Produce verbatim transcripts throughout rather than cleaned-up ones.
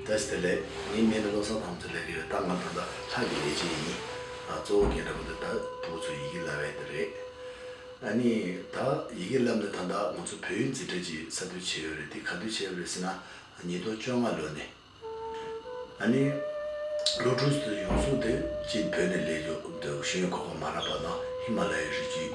བཀྲ་ཤིས་བདེ་ལེགས། ངའི་མིང་ནི་བློ་བཟང་ཐང་ཚེ་ལགས་ཡོད། ད་ང་ད་ལྟ་ལྷ་ཡི་ལས་བྱེད་ཡིན། ཨ། གཙོ་བོ་རྒན་འདྲ་པོ་འདི་ད་ཕྲུ་གུ་ཚོ་ཡི་གེ་བསླབ་ཡས་དེ་རེད། ཨ་ནི་ད་ཡི་གེ་བསླབ་ནས་ད་ལྟ་ང་ཚོ་བོད་ཡིག་འཛིན་གྲྭ་ཅིག་གསར་གཏོད་བྱས་ཡོད་རེད། དེ་ག་དུས་བྱས་ཡོད་རེད་ཟེར་ན། ཉིས་སྟོང་བཅོ་ལྔ་ལོ་ནས། ཨ་ནི་སློབ་ཕྲུག་ཚོ་ཡོངས་རྫོགས་དེ་ཅིག་བོད་ནས་སླེབས་ཡོད་འདུག་ཤེས་ཡོན་གོ་སྐབས་མ་རག་པ་ན་ཧི་མ་ལ་ཡའི་རི་རྒྱུད།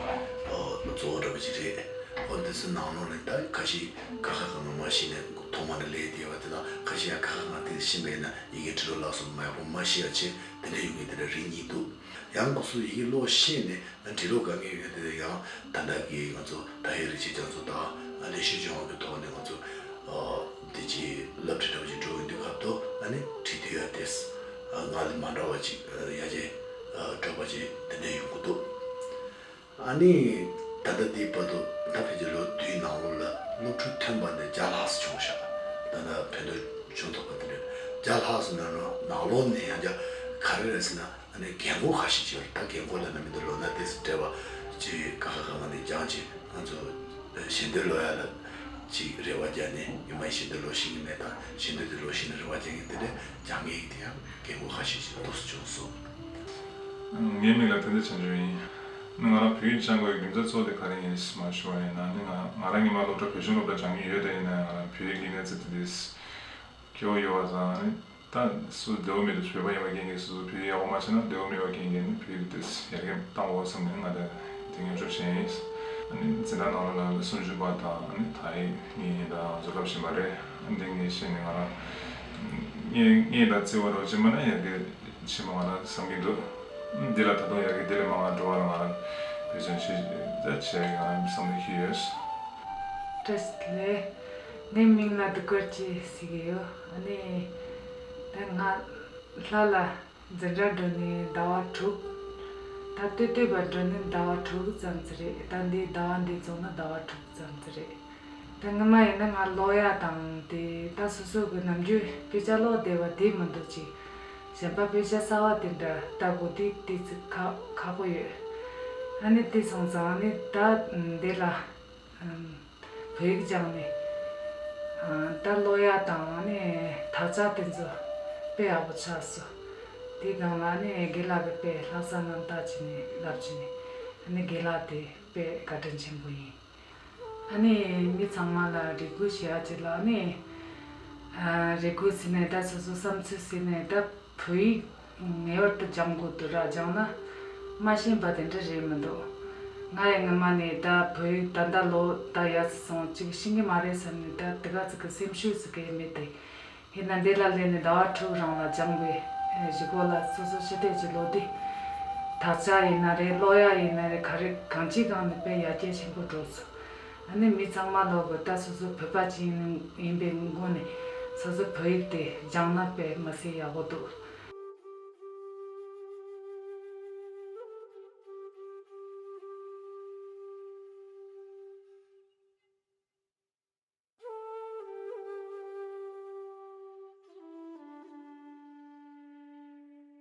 ཨོ། གཙོ་བོ་འདྲ་པོ་ཅིག་རེད། ཨོ། འདི་ཚོའི་ནང་ལོགས་ནས་ད་ཁ་ཤས་ཀ་ཁ་ག་ང་མ་ཤེས་ནས་ཐོག་མ་ནས་སླེབས་བསྡད་པ་དེ་དང་། ཁ་ཤས་ཡང་ཀ་ཁ་ག་ང་དེ་ཤེས་པས་ན་ཡི་གེ་འབྲི་ཀློག་ལ་སོགས་མ་ཡག་པོ་མ་ཤེས་ཡ་ཆེ་དེ་འདྲ་ཡོང་མཁན་དེ་འདྲ་རིགས་གཉིས་འདུག་ཡང་ཁོ་ཚོ་ཡི་གེ་ཀློག་ཤེས་ནས་འབྲི་ཀློག་དཀའ་ངལ་ཡོད་དེ་ཡང་ད་ལྟ་གི་ང་ཚོ་ད་ཧེ་རིག་བྱེད་རྒྱ་མཚོ་དང་ལེགས་བཤད་ལྗོན་དབང་གི་ཐོག་ནས་ང་ཚོ། ཨ། འདི་ཅིག་བསླབ་ཁྲིད་འདྲ་བོ་ཅིག་འགྲོ་གི་འདུག་སྐབས་དུ། ཨ་ནི་བྲིས་དུས་ཡ་དེས། ཨ། ང་ལས་མ་འདྲ་བ་ཅིག་ཡ་གྱལ། ཨ། སྤྲོད་པ་ཅིག་དེ་འདྲ་ཡོང་གི་འདུག་ཨ་ནི་ད་ལྟ་འདིའི་བར་དུ་ད་ཕལ་ཆེར་ལོ་བདུན་ནང་ལོགས་ལ་སློབ་ཕྲུག་ཐོན་པ་ནི་བརྒྱ་ལྷག་ཙམ་བྱུང་ཤག་ད་ལྟ་ཕན་ཐོགས་བྱུང་ཐུབ་པ་དེ་འདྲ། བརྒྱ་ལྷག་ཙམ་ནང་ནང་ལོགས་ནས་ཡང་བསྐྱར་ག་རེ་རེད་ཟེར་ན། ཨ་ནི་རྒན་གོག་ཁ་ཤས་ཅིག་ཡོད་རེད། ད་རྒན་གོག་ལབ་ན་མི་འདུག་ལོ་ན་དེ་ཚོ་བགྲེས་པ་ཅིག་ཀ་ཁ་ག་ང་ནས་སྦྱངས་བྱས། ང་ཚོ་ཞལ་འདོན་ཀློག་ཡ་ལ་ཅིག་རེ་བ་རྒྱག་ནས། ཉི་མ་ཞལ་འདོན་ཀློག་ཤེས་ཀྱི་མེད་དང་། ཞལ་འདོན་དེ་ཀློག་ཤེས་ན་རེ་བ་རྒྱག་མཁན་དེ་འདྲ་སྦྱང་མཁན་དེ་ཡང་རྒན་གོག་ཁ་ཤས་ཤིག་ཏོག་ཙམ་བྱུང་སོང་། ངའི་མིང་ལ་ཕུན་ཚོགས་བྱང་ཆུབ་ཡིན། ང་རང་བོད་ཡིག་སྦྱང་དགོས་ཀྱི་རྒྱུ་མཚན་གཙོ་བོ་དེ་ག་རེ་ཡིན་ཞེས་མར་ཞུ་བ་ཡིན་ན། ནི་ང་ང་རང་ཉི་མ་སློབ་གྲྭ་བོད་གཞུང་སློབ་གྲྭ་སྦྱང་གི་ཡོད་དེ། ཡིན་ན་ང་རང་བོད་ཡིག་གི་གནས་ཚད་དེ་དེས་སྐྱོ་བོ་ཡོད་པ་དང་། ནི་ད་སུ་བདེ་བོ་མེད་དུ་བོད་པ་ཡིན་པ་རྐྱེན་གྱིས། སུ་སུ་བོད་ཡིག་ཡག་པོ་མ་བྱས་ན་བདེ་བོ་མེད་པ་རྐྱེན་གྱིས། ནི་བོད་ཡིག་དེ་ཡར་རྒྱས་བཏང་དགོས་བསམ་ནས་ང་དེ་དེ་མཉམ་ཞུགས་བྱས་ཡིན། ཨ་ནི་འཛིན་གྲྭ་ནང་ལོགས་ལ་སུམ་ཅུ་པ་དང་། ཨ་ནི་དག་ཡིག་གཉིས་དང་ཚོ་སློབ་བཞིན་པ་རེད། འདི་ངས་ཤེས་ནས་ང་རང་ངས་ངས་ད་བརྩི་བ་རོགས་བྱེད་མ་ན་ཡར་རྒྱས་ཕྱིན་པ་ང་རང་བསམ་གྱི་འདུག་འདི་ལ་ད་དུང་ཡར་རྒྱས་འདི་ལས་མང་བ་འགྲོ་བ་ལ་ང་རང་འབད་བརྩོན་བྱེད་བྱེད་ང་རང་བསམ་བློ་ཞིག་ཡོད། བཀྲ་ཤིས་བདེ་ལེགས། ངའི་མིང་ལ་གདུགས་དཀར་སྐྱིད་ཟེར་གྱི་ཡོད། ཨ་ནི་ད་ང་ལྷ་ལ་འཛིན་གྲྭ་འགྲོ་ནས་ཟླ་བ་དྲུག་ད་ལྟོས་ལྟོས་པ་འགྲོ་ནས་ཟླ་བ་དྲུག་ཙམ་ཙི་རེད། ད་འདི་ཟླ་བ་འདི་རྫོགས་ན་ཟླ་བ་དྲུག་ཙམ་ཙི་རེད། ད་སྔོན་མ་ཡིན་ན་ང་ཀློག་ཡ་དང་དེ་ད་སོ་སོ་གི་ནམ་རྒྱུན་དཔེ་ཆ་ཀློག་བསྡད་པ་དེ་མི་འདུག་ཅིག་གཞན་པ་དཔེ་ཆ་གསར་བ་དེ་འདྲ་ལྟ་དགོས་དེ་དེ་ཚིག་ཁག་ཁག་པོ་ཡོད། ཨ་ནི་དེ་སོང་ཙང་ཨ་ནི་ད་འདི་ལ་ཨམ་བོད་ཡིག་སྦྱངས་ནས་ཨ་ད་ཀློག་ཡ་དང་ཨ་ནི་དག་ཆ་དེ་ཚོ་དཔེ་ཡག་པོ་ཆགས་སོང་། དེ་སྒང་ལ་ཨ་ནི་དགེ་ལགས་ཀྱི་དཔེ་ལྷག་བསམ་རྣམ་དག་བྱས་ནས་བསླབ་བྱས་ནས། ཨ་ནི་དགེ་ལགས་དེ་དཔེ་བཀའ་དྲིན་ཆེན་པོ་ཡིན། ཨ་ནི་མི་ཚང་མ་ལ་རེ་སྐུལ་བྱེད་ཡ་ཅིག་ལ། ཨ་ནི་ཨ་རེ་སྐུལ་ཟེར་ནས་ད་སོ་སོ་བསམ་ཚུལ་ཟེར་ནས་ད་བོད་ཡིག་ངེས་པར་དུ་སྦྱང་དགོས་འདུག་ར། སྦྱང་ན་མ་ཤེས་པ་དེ་འདྲ་རེད་མི་འདུག་ང་ཡང་སྔོན་མ་ནས་ད་བོད་ཡིག་ད་ལྟ་ལོ་ད་ཡར་སོང་ཅིག་ཤེས་ཀྱི་མ་རེད་བསམ་ནས་ད་དེ་ག་ཙིག་གི་སེམས་ཤུགས་ཟིག་གི་མེད་དེ། ཡིན་ན་འདི་ལ་སླེབས་ནས་ཟླ་བ་དྲུག་རིང་ལ་སྦྱངས་པའི་གཞུག་གུ་ལ་སོ་སོ་ཕྱི་བལྟས་ཀྱི་ལོ་དེ་དག་ཆ་ཡིན་ན་རེད། ཀློག་ཡ་ཡིན་ན་རེད། ག་རེ་གང་ཅིའི་སྒང་ནས་དཔེ་ཡར་རྒྱས་ཆེན་པོ་འགྲོ་སོང་། ཨ་ནི་མི་ཚང་མ་ལོག་གི་ད་སོ་སོ་བོད་པ་ཅིག་ཡིན་ཡིན་པའི་སྒོ་ནས་སོ་སོ་བོད་ཡིག་དེ་སྦྱངས་ན་དཔེ་མི་སྲིད་ཡག་པོ་འདུག